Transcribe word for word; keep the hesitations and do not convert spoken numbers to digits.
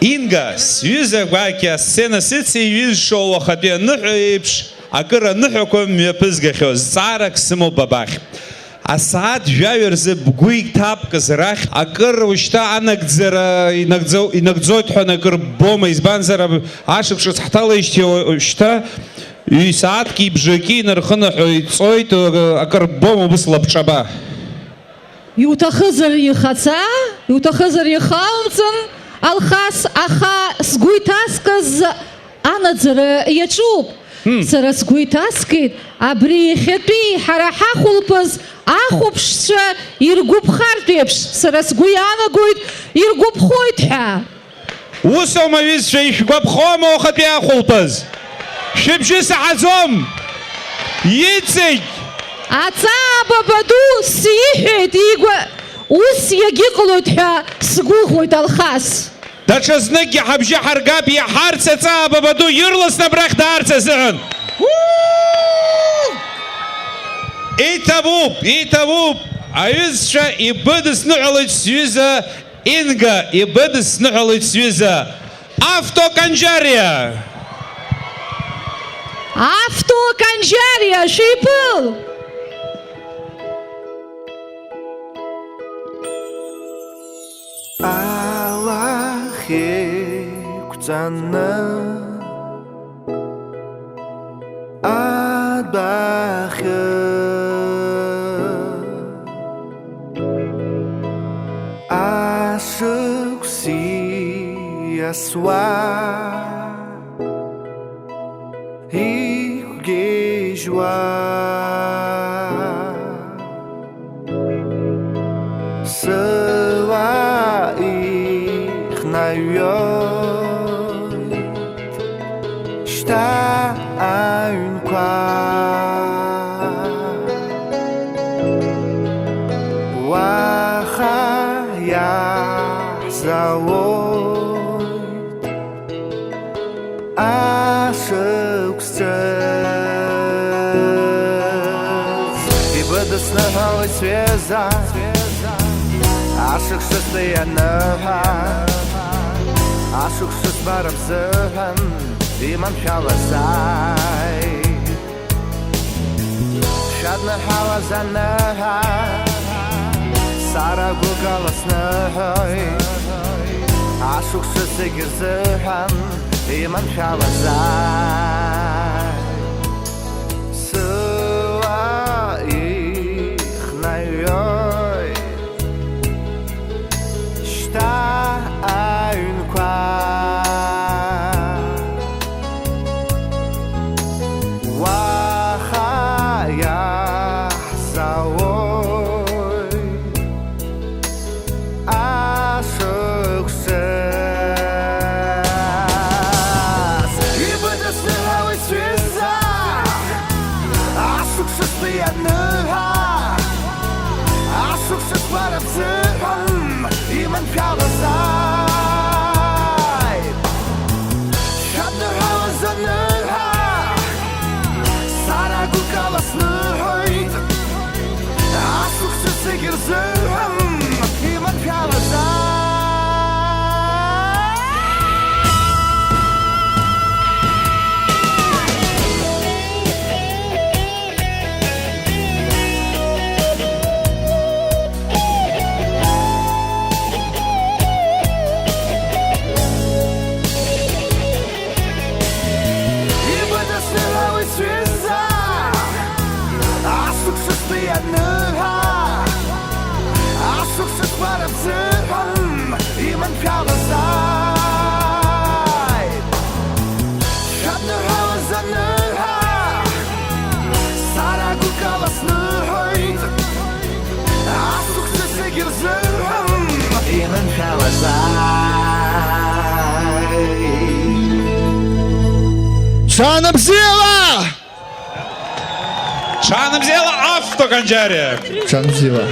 Инга, сҩыза гәакьа асцена сыцеиҩызшо уахатәи аныҳәа еиԥш, акыр аныҳәақәа мҩаԥызгахьоу зҵаарак сымоуп абахь. Асааҭ жәаҩа рзы бгәы иҭабкыз рахь акыр ушьҭа анагӡара инагӡо-, инагӡоит ҳәа акыр ббома, избанзар, аб-, ашықәс ҿыц ҳҭалеижьҭеи уа-, шьҭа ҩ-сааҭки бжаки инархынаҳәо иҵоит, акыр ббома убыс лабҿаба? Иуҭахызар ихаца, иуҭахызар ихаумҵан, Алхас, аха сгәы иҭаскыз анаӡара иаҿуп. Мм. Сара сгәы иҭаскит, абри иахьатәи ҳара ҳахәылԥаз ахәаԥшцәа иргәаԥхартә еиԥш, сара сгәы иаанагоит, иргәаԥхоит ҳәа. Усоума, аҩызцәа, ишәгәаԥхома уахатәи ахәылԥаз? Шәыбжьы саҳаӡом! Иҵегь! Аҵаа баба ду сиҳәеит, игәа ус иагьыҟалоит ҳәа сгәыӷуеит, Алхас. Даҽазныкгьы ҳабжьы ҳаргап, иаҳарц аҵаа баба ду ирласны абрахь даарц азыҳәан. Иҭабуп, иҭабуп! Аҩызцәа, ибыдысныҳәалоит сҩыза Инга, ибыдысныҳәалоит сҩыза. Авто Канџьариа! Авто Канџьариа, шәиԥыл! Алахь еиқәҵаны адәахьы ашықәс иасуа иқәгьежьуа. Сыла ихнаҩоит шьҭа аҩнқәа, уаха иаҳзаауеит. Ашықәс ҿыц ибыдысныҳәалоит сҩыза, ашықәсазтәи аныҳәа, ашықәс ҿыц бара бзыҳәан иманшәалазааит. Шәадныҳәалаз аныҳәа, сара гәыкала сныҳәоит, ашықәс зегь рзыҳәан иманшәалазааит. Сыла ихнаҩоит шьҭа аҩнқәа, уаха иаҳзаауеит ашықәс ҿыц. Ибыдысныҳәалоит сҩыза, ашықәсазтәи аныҳәа, ашықәсазтәи бара бзыҳәан иманшәалазааит. Шәадныҳәалаз аныҳәа, сара гәыкала сныҳәоит, ашықәс зегь рзыҳәан иманшәалазааит. Ибыдысныҳәалоит сҩыза, ашықәсазтәи аныҳәа, ашықәсазтәи бара бзыҳәан иманшәалазааит. Шәадныҳәалаз аныҳәа, сара гәыкала сныҳәоит, ашықәс зегь рзыҳәан иманшәалазааит. Ҽаанбзиала! Ҽаанбзиала, Авто Канџьариа! Ҽаанбзиала!